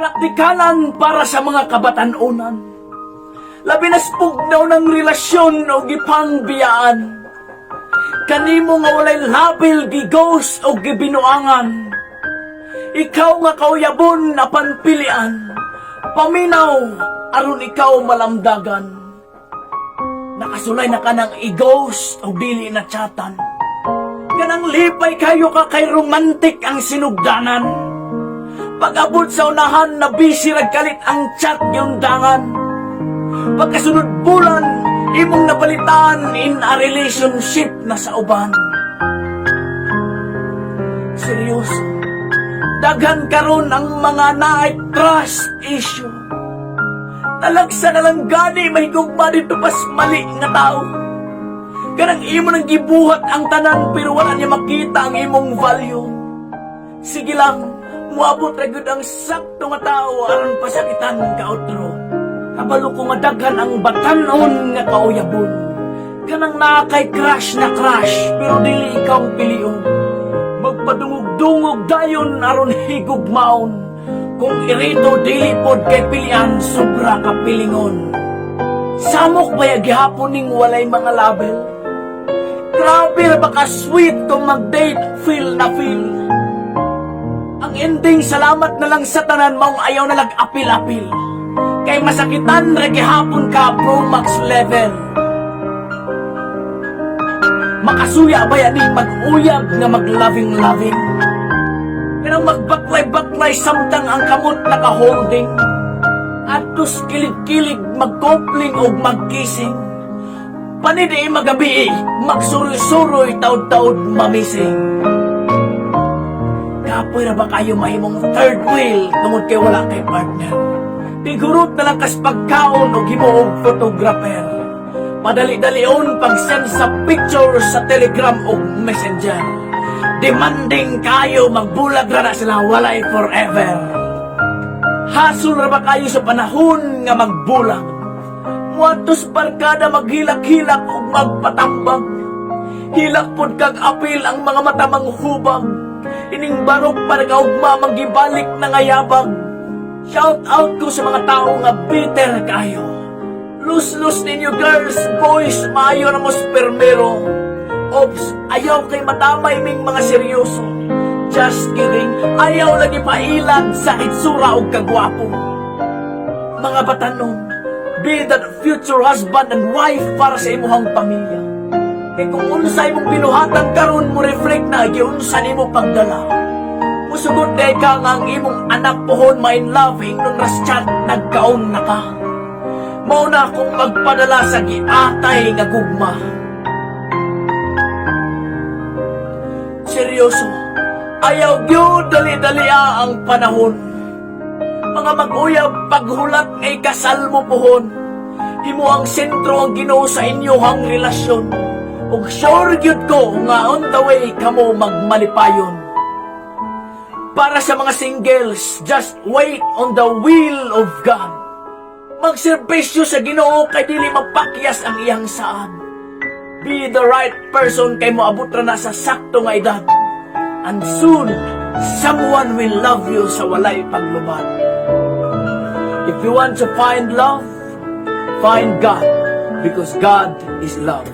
Praktikalan para sa mga kabatan-onan. Labi nas pugnaw ng relasyon o gipangbiyaan. Kanimo nga walay label, gi-ghost o gibinuangan. Ikaw nga kauyabon apan pilian. Paminaw aron ikaw malamdagan. Nakasulay na ka ng i-ghost o dili na chatan. Kanang lipay kayo ka kay romantic ang sinugdanan. Pag-abot sa unahan na busy rag kalit ang chat giundangan. Pagkasunod bulan, imong nabalitaan in a relationship na sa uban. Seryoso, daghan karon ang mga naay trust issue. Talagsa na lang gani mahigugma dito pas mali nga tao. Kanang imo nang gibuhat ang tanan pero wala niya makita ang imong value. Sige lang, muabot ra gyud ang sakto nga tao aron pasakitan ka otro. Kabalo ko nga daghan ang batanon nga kauyabon. Kanang naa kay crush na crush pero dili ikaw ang pilion. Magpadungog-dungog dayon aron higugmaon. Kung irito dili pod kay pilian, sobra ka pilingon. Samok ba gihapon ning walay mga label? Grabe ra ba ka sweet kung mag-date, feel na feel. Ang ending, salamat na lang sa tanan maong ayaw na lag-apil-apil. Kay masakitan ra gihapon ka Pro Max level. Makasuya ba yan ning mag-uyab nga mag-loving-loving? Kanang magbaklay-baklay samtang ang kamot naka-holding. Atos kilig-kilig mag-coupling og mag-kissing. Panidi magabi, magsuroy-suroy, taod-taod mamising. Kapoy ra ba kayo mahimong third wheel tungod kay wala kay partner? Tigurot na lang kas pagkaon og himuog photographer. Padali-dalion pag-send sa picture sa Telegram og Messenger. Demanding kayo, magbulag ra na sila, walay forever. Hasol ra ba kayo sa panahon nga magbulag? Muadtos barkada, maghilak-hilak ug magpatambag. Hilak pod kag apil ang mga matamang hubag. Ining barok pa nagaugma, manggibalik na nga yabag. Shout out ko sa mga tao nga bitter kayo. Lus-lus ninyo, girls, boys, maayo na mo spermero. Ops, ayaw kay matamay ming mga seryoso. Just kidding, ayaw lagi pailad sa itsura og kagwapo. Mga batanon, be that future husband and wife para sa imuhang pamilya. Kay kung unsa imong binuhatan karon, mo reflect na giunsa nimo pagdala. Musugot kay ka nga ang imong anak pohon ma in love, hingnon ras chat nagkaon na ka. Mao na kung magpadala sa giatay nga gugma. Seryoso, ayaw gyud dali-dalia ang panahon. Mga mag-uyab, paghulat ngay kasal mo pohon. Himo ang sentro ang Ginoo sa inyohang relasyon. Ug sure gyud ko nga on the way kamo magmalipayon. Para sa mga singles, just wait on the will of God. Magserbisyo sa Ginoo kay dili mapakyas ang iyang saad. Be the right person kay moabot ra na sa sakto nga edad. And soon, someone will love you sa walay paglubad. If you want to find love, find God, because God is love.